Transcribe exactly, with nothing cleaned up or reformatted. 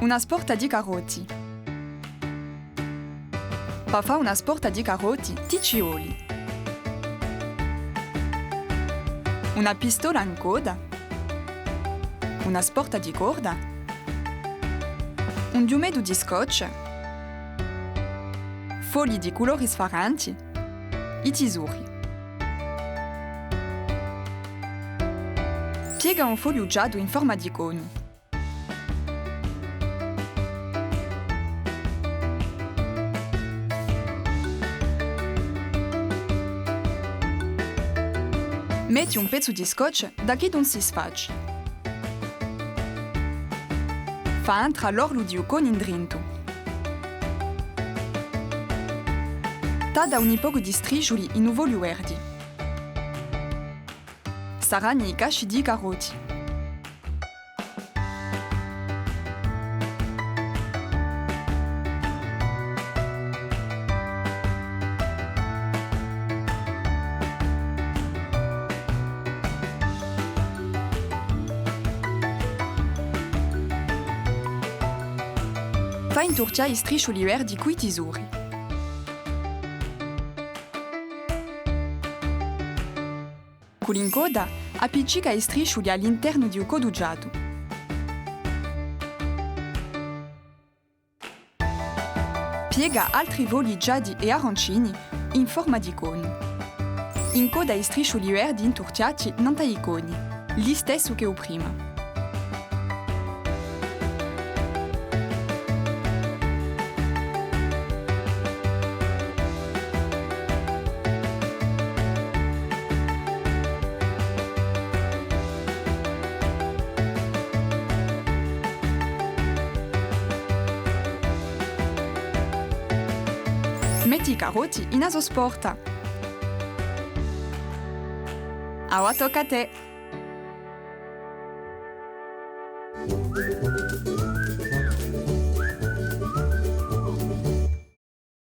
Una sporta di carotti. Pà fà una sporta di carotti, ti ci voli una pistola incodda, una sporta di corda, un ghjumeddu di scotch, fogli di culori sfaranti, i tisori. Piega un fogliu ghjaddu in forma di conu. Metti un pezzu di scotch da chì ùn si sfaci. Fà entrà l'orlu di u conu indrentu. Tadda un pocu di strisciuli in u fogliu verdi. Sarani i casci di i carotti. Fà inturchjà i strisciuli verdi cù i tisori. Cù l'incodda, appiccica i strisciuli à l'internu di u conu ghjaddu. Piega altri fogli ghjaddi è arancini in forma di conu. Incodda i strisciuli verdi inturchjati nant'à i coni, listessu chè u prima. Metti i carotti in a so sporta. Avà tocca à tè!